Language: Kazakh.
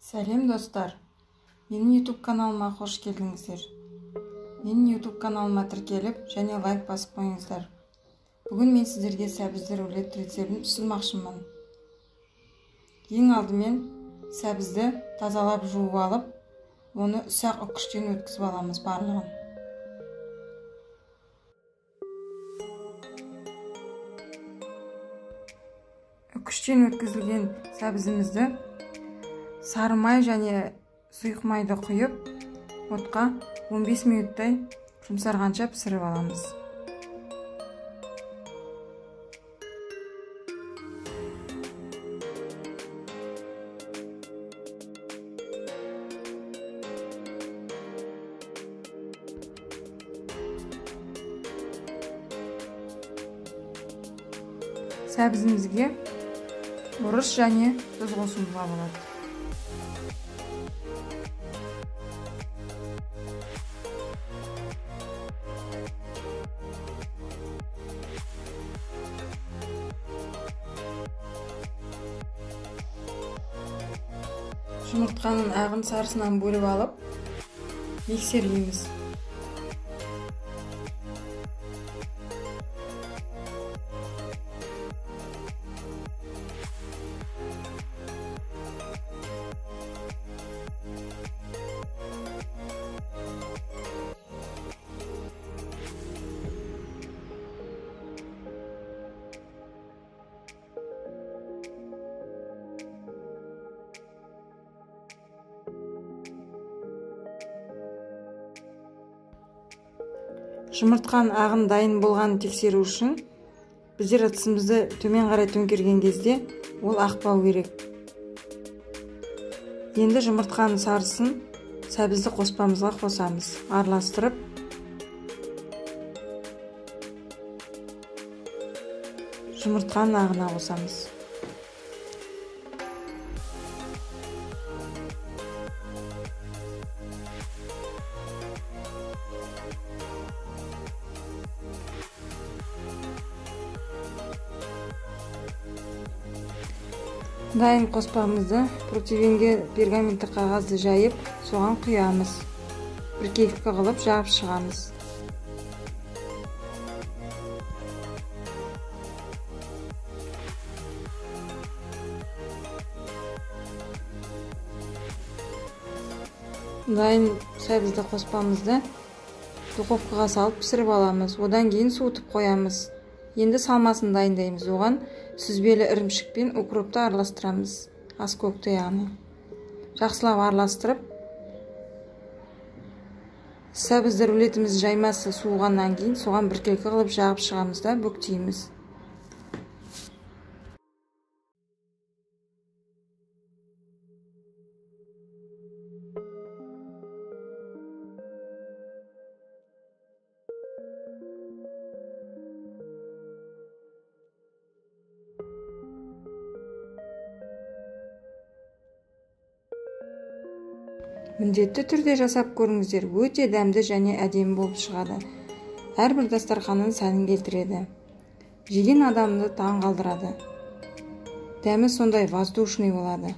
Сәлем достар, менің YouTube каналыма қош келдіңіздер. Менің YouTube каналыма тіркеліп және лайк басып қойыңыздар. Бүгін мен сіздерге сәбізді рулет рецептін ұсынмақшымын. Ең алдымен сәбізді тазалап жуып алып, оны ұсақ үккіштен өткізіп аламыз барлығын. Үккіштен өткізілген сәбізімізді сары май және сұйық майды құйып, отқа 15 минуттай жұмсарғанша пісіріп аламыз. Сәбізімізге бұрыш және тұз қосуға болады. Жұмыртқаның ағын сарысынан бөліп алып, миксерлейміз. Жұмыртқаның ағын дайын болғанын тексеру үшін біздер ыдысымызды төмен қарай төңкерген кезде ол ақпау керек. Енді жұмыртқаның сарысын сәбізді қоспамызға қосамыз, араластырып жұмыртқаның ағына қосамыз. Дайын қоспамызды противенге пергаментті қағазды жайып, соған құямыз. Біркелкі қылып жағып шығамыз. Дайын сәбізді қоспамызды духовкаға салып пісіріп аламыз. Одан кейін суытып қоямыз. Енді салмасын дайындаймыз. Оған сүзбелі ірімшік пен укропты араластырамыз. Аскөкті яғни. Жақсылап араластырып, сәбізді рулетіміз жаймасы суығаннан кейін соған біркелкі қылып жағып шығамыз да бүктейміз. Міндетті түрде жасап көріңіздер, өте дәмді және әдемі болып шығады. Әрбір дастарханның сәнін келтіреді. Жеген адамды таң қалдырады. Дәмі сондай воздушный болады.